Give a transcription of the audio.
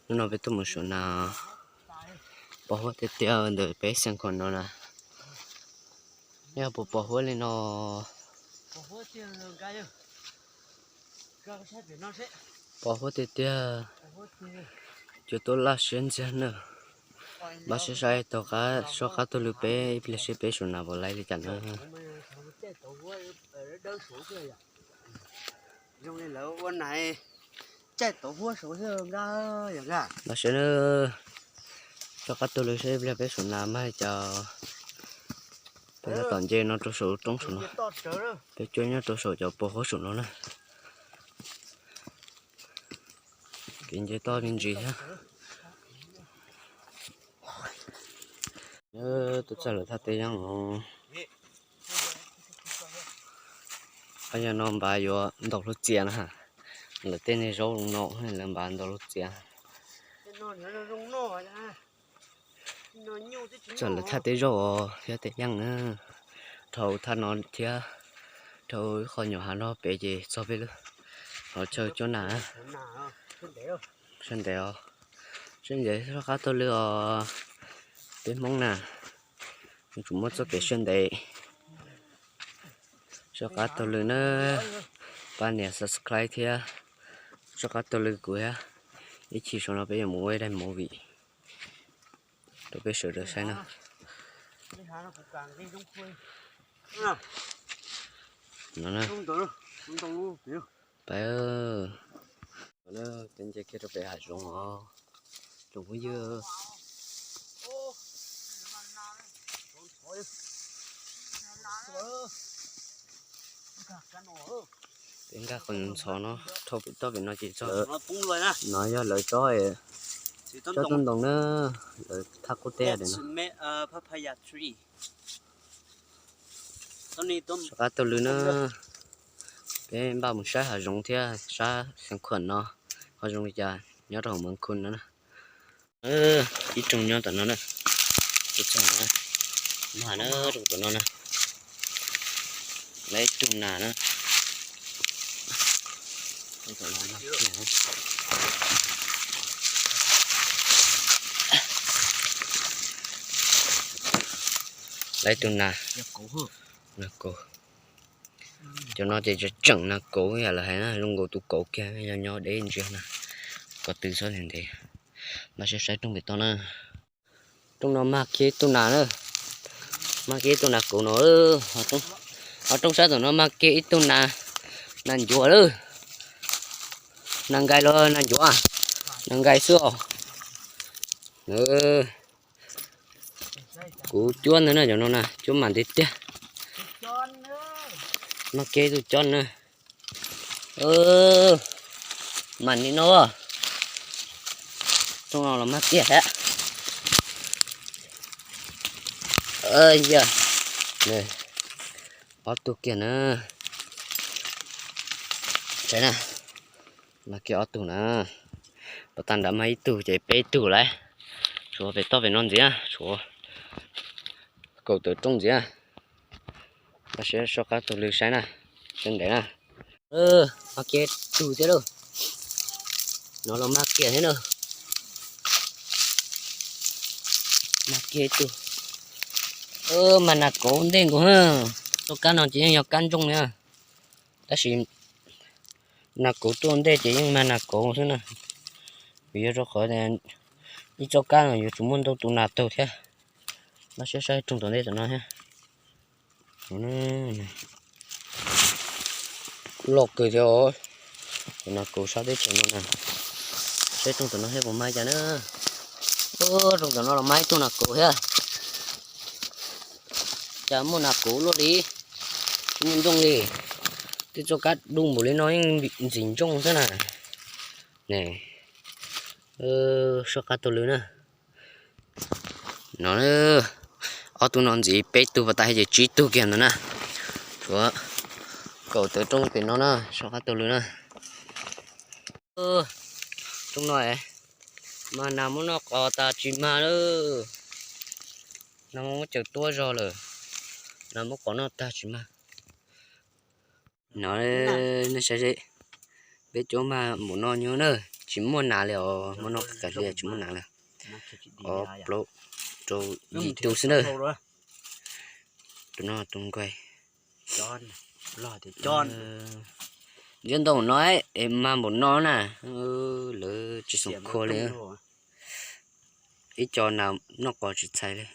Hnub no peb tuaj mus saum nas, pos huab tiag tiag ntawm peb xeev khuam no na. Yog puas pos huab li no? Pos huab tiag tiag, cua tuaj laj siab ntxiag na. Npaj siab saib tau qab, soj qab taug lw peb ib pliag seb peb saum nas puas laib li cas na. Npaj siab na, soj qab taug lw seb ib pliag peb saum nas mag li cas. Peb tab tom nce no rau saum lub roob saum no, peb cuab nyob rau saum cov pos huab saum no na. Kev nce toj me ntsis thiab. Tuaj txog lawv thaj teb yeeb no. Qhov yog no npav yuav ntaus lub txias na. Lawv tej niag zaub no lawv npav ntaus lub txias. Txog lawv thaj teb zaub os thiab teb yeeb na. Dhau thaj no thiab, dhau ib qho nyuam hav no pem ces txog peb lub hauv chaw cuab nas. Sab ntev os, sab ntev soj qab taug lw os. Peb Hmoob na, yuav tsum muaj txoj kev sab ntev. Soj qab taug lw na, pab nias subscribe thiab soj qab taug lw kuv thiab. Ib chim saum no peb yuav mus ua ib daim movie rau peb sawv daws saib na. No na, peb nce kiag rau pem hav zoov os tsoom phooj ywg. Peb nkag qhov ntxhov no dhau pem toj pem no ces txog. No yog lawv tsob, tsob tub ntoo na, lawv thaj qub teb no. Soj qab taug lw na, peb npaj mus saib hav zoov thiab sab xeev khuam no, hav zoov li cas nyob rau hauv Moos Khoo no na. Ib rooj nyob tom no na, mag na, rooj tom no na, lawv ib tug nas na. Lawv ib tug nas, nas kaus. Cov no ces tseem nas kaus yam lawv hais na, zoo nkaus tus kaus kiag, nyob nyob deb ntsia na, ko tw txhob ntev. Npaj siab saib rooj pem toj na. Rooj no mag kiag ib tug nas na, mag kiag ib tug nas kaus no. Ho rooj sab tom no mag kiag ib tug nas, nas ncuav lawm. Nas nkais los nas ncuav? Nas nkais xwb os. Kuv cuab ntag na, cov no na cuab mam ntev tiag. Mag kiag ib tug cob na. Mam li no, rooj no los mag kiag thiab. Yog ob tug kiag na. Saib na, mag kiag ob tug na. Pas tag nrad mag ib tug ces peb tug lawm. Tshuav pem toj pem no ntxiv, tshuav kaum tawm rooj ntxiv. Npaj siab soj qab taug lw saib na, sab ntev na. Mag kiag tug thiab lauj. No los mag kiag thiab na. Mag kiag tug. Mag nas kauv ntej nkaus. Txoj kab no ces yeej yog kab ntsooj na, tab sis nas kauv tuaj ntej ces yeej mag nas kauv xwb na. Vim yog rau qhov ib txoj kab no yuav tsum muaj ntau tus nas taug thiab. Npaj siab saib rooj tom ntej tom no thiab. Loj kawg thiab os. Tus nas kauv sab teb chaws no na. Saib rooj tom no thiab puas mag cas na. Rooj tom no los mag ib tug nas kauv thiab. Cas muaj nas kauv luaj li, tsis muaj ntsooj li. Tej txoj kab du npaum li no yeej ntxim ntsooj xwb na. Soj qab taug lw na. No, ob tug no ntxiv, peb tug pas tas ces tsib tug kiag ntawd na. Tshuav kaum tawm rooj pem no na, soj qab taug lw na. Rooj no mas nas muab noj qos tas tsis mag lawm. Nas muab cawm tuab zog lawm. Nas muab qos noj tag tsis mag. No, nej saib seb, peb cuab mag npaum no nyuag na. tsis muaj nas li os, muaj noj qis qis hli tsis muaj nas li. Ob plaub rau yim tug xwb na. Tus no tus nkaig. Nyob ntau no es mag npaum no na, lawv tsis xoom khua li. Ib co nas noj qos tsis txhais li.